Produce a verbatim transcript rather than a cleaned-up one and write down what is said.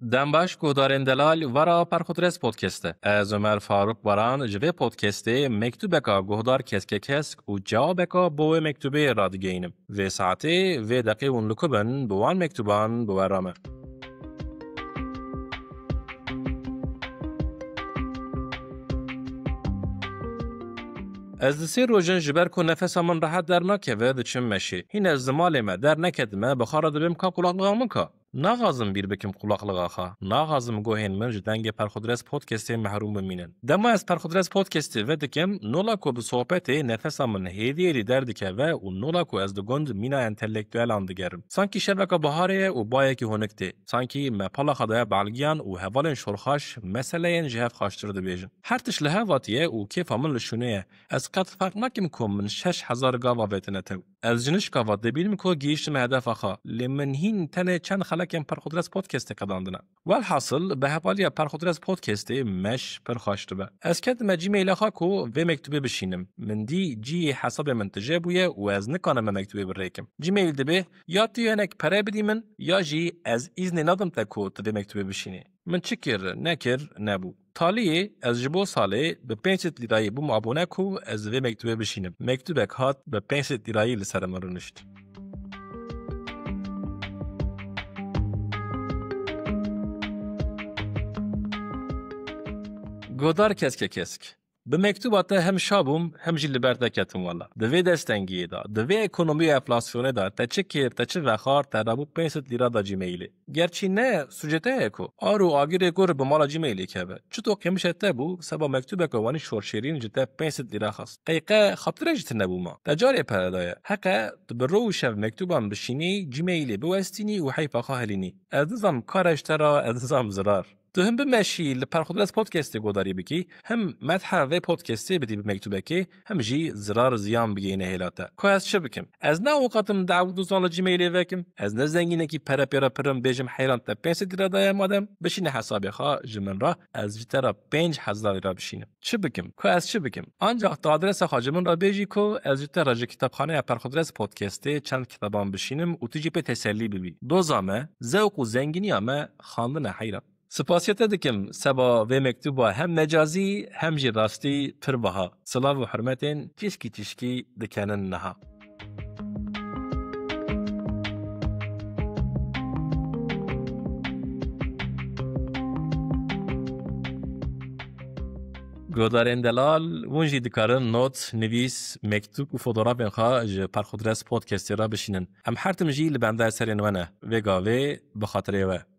Dem baş, guhdarên delal, vera Perxudres Podcast e. Ez Ömer Faruk Baran ji vê podcastê mektubeka guhdar keske kesk û cewabeka bo wê mektubê radigeyînim. Vê saetê, vê deqê hûn li ku bin, bi wan mektuban bi we re me. Ez di sê rojin ji ber ku nefesa min rehet dernakeve diçim meşê. Hîn ez di malê me derneketime, bi xwe re dibêm ka qulaqlixa min ka. Naxwazim bîr bikim qulaqlixa xwe. Naxwazim guhên min ji dengê Perxudres Podcastê mehrûm bimînin. Dema ez Perxudres Podcastê vedikim, nola ku bi sohbetê nefesa min hêdî hêdî derdikeve û nola ku ez di gund mîna entelektuelan digerim. Sankî şeveka biharê ye û bayekî honik tê. Sankî me pala xwe daye balgiyan û hevalên şorxaş meseleyên ji hev xaştir dibêjin. Her tişt li hev hatiye û kêfa min li şûnê ye. Ez qet ferq nakim ku min şeş hezar gav avêtine tew. Ez ji nişka ve dibînim ku gihîştime hedefa xwe, lê min hîn tenê çend xelekên Perxudres Podcastê qedandine. Welhasil, bi hevaliya Perxudres Podcastê meş pir xweş dibe. Ez ketime Gmailê xwe ku vê mektubê bişînim. Min dî cihê hesabê min tije bûye û ez nikanime mektubê birêkim. Gmail dibê, ya tu hinek pere bidî min, ya jî ez îznê nadim te ku tu vê mektubê bişînî. Min çi kir, nekir, nebû. Taliyê ez ji bo salê bi pênc sed lîrayî bûm abone ku ez vê mektubê bişînim. Mektubek hat, bi pênc sed lîrayî li ser min rûnişt. Godar keske kesk. Bi mektuba te hem şa bûm, hem jî li ber te ketim wela. Di vê destengiyê de, di vê ekonomiya enflasyonê de, te çi kir, te çi vexwar, te rabû pênc sed lîra da Gmailê. Gerçî ne sûcê te ye ku ar û agirê gur bi mala Gmailê keve. Çito qêmişe te bû, seba mektubeke wanî şorşêrîn ji te pênc sed lîra xwest. Qey qe xatirê ji te nebû ma. Te carê pere daye. Heqe tu bi ro û şev mektuban bişînî, Gmailê biwestînî û heyfa xwe helînî. Ez nizam kare ji te re, ez nizam zirar. Tu him bimeşî li Perxudres Podcastê godarî bikî, him medha vê podcastê bidî bi mektubekê, him jî zirar ziyan bigihîne hêla te. Ku ez çi bikim? Ez ne awqatim dawdozan li Gmailê vekim. Ez ne zengînekî pere pê re pirim bêjim heyran te pênc sed lîra daye madem, bişîne hesabê xwe ji min re, ez ji te re pênc hezar lîra bişînim. Çi bikim? Ku ez çi bikim? Ancax tu adresa xwe ji min re bêjî ku ez ji te re ji kitapxaneya Perxudres Podcastê çend kitaban bişînim û tu jî pê tesellî bibî. Doza me, zewq û zengîniya me xandin e heyran. Spasiya te dikim, seba vê mektuba hem mecazî hem jî rastî pir biha. Silav û hurmetên tişkî tişkî dikenin niha. Godarên delal, hûn jî dikarin not, nivîs, mektûb û fotografên xwe ji Perxudres Podcastê re bişînin. Em her tim jî li benda serên we ne. Vê gavê bi xatirê we.